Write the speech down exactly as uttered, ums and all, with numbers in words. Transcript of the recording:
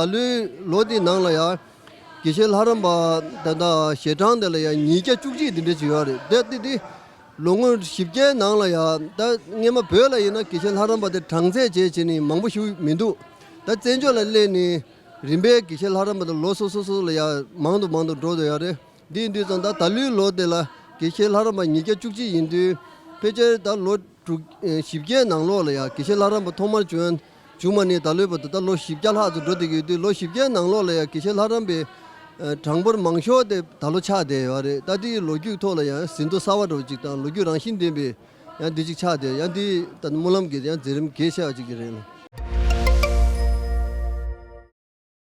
ད་ལོའི་ལོ་འདི་ནང་ལ་ཡང་དགེ་བཤེས་ལྷ་རམས་པ་ད་ལྟ་ཞལ་གྲངས་དེ་ལ་ཡང་ཉིས་བརྒྱ་བཅུ་གཅིག་འདི་འདྲ་ཅིག་ཡོད་རེད། ད་འདི་འདི་ལོ་ངོ་བཞི་བརྒྱའི་ནང་ལ་ཡང་ད་སྔས་མ་བོད་ལ་ཡིན་ན་དགེ་བཤེས་ལྷ་རམས་པ་དེ་གྲངས་ཚད་བྱས་བྱས་ནས་མང་པོ་ཞིག་མི་འདུག་ད་བཙན་བྱོལ་ལ་སླེབས་ནས་རིམ་པས་དགེ་བཤེས་ལྷ་རམས་པ་དེ་ལོ་སོ་སོ་སོ་ལ་ཡང་མང་དུ་མང་དུ་འགྲོ་བསྡད་ཡོད་རེད། འདི་ཡིན་དུས་ཙང་ད་ད་ལོའི་ལོ་དེ་ལ་དགེ་བཤེས་ལྷ་རམས་པ་ཉིས་བརྒྱ་བཅུ་གཅིག་ཡིན་དུས། ཕལ་ཆེར་ད་ལོ་དྲུག་ཨེ་བཞི་བརྒྱའི་ནང་ལོགས་ལ་ཡང་དགེ་བཤེས་ལྷ་རམས་པ་ཐོག་མར་བྱུང་བྱུང་མ་ནས་ད་ལོའི་བར་དུ་ད་ལོ་བཞི་བརྒྱ་ལྷག་ཙམ་འགྲོ་བསྡད་ཀྱི་ཡོད་དུས། ལོ་བཞི་བརྒྱའི་ནང་ལོགས་ལ་ཡང་དགེ་བཤེས་ལྷ་རམས་པའི་ཨེ་གྲངས་འབོར་མང་ཤོས་དེ་ད་ལོ་ཆགས་བསྡད་ཡོད་རེད། ད་དེའི་ལོ་རྒྱུས་ཐོག་ལ་ཡང་ཟིན་ཐོ་གསར་བ་འདྲ་བོ་ཅིག་དང་ལོ་རྒྱུས་རང་བཞིན་ལྡན་པའི་ཡང་འདི་ཅིག་ཆགས་བསྡད། ཡང་འདི་ད་སྨོན་ལམ་གྱི་ཡང་མཛད་རིམ་གལ་ཆེ་བ་ཅིག་གི་རེད་ལ།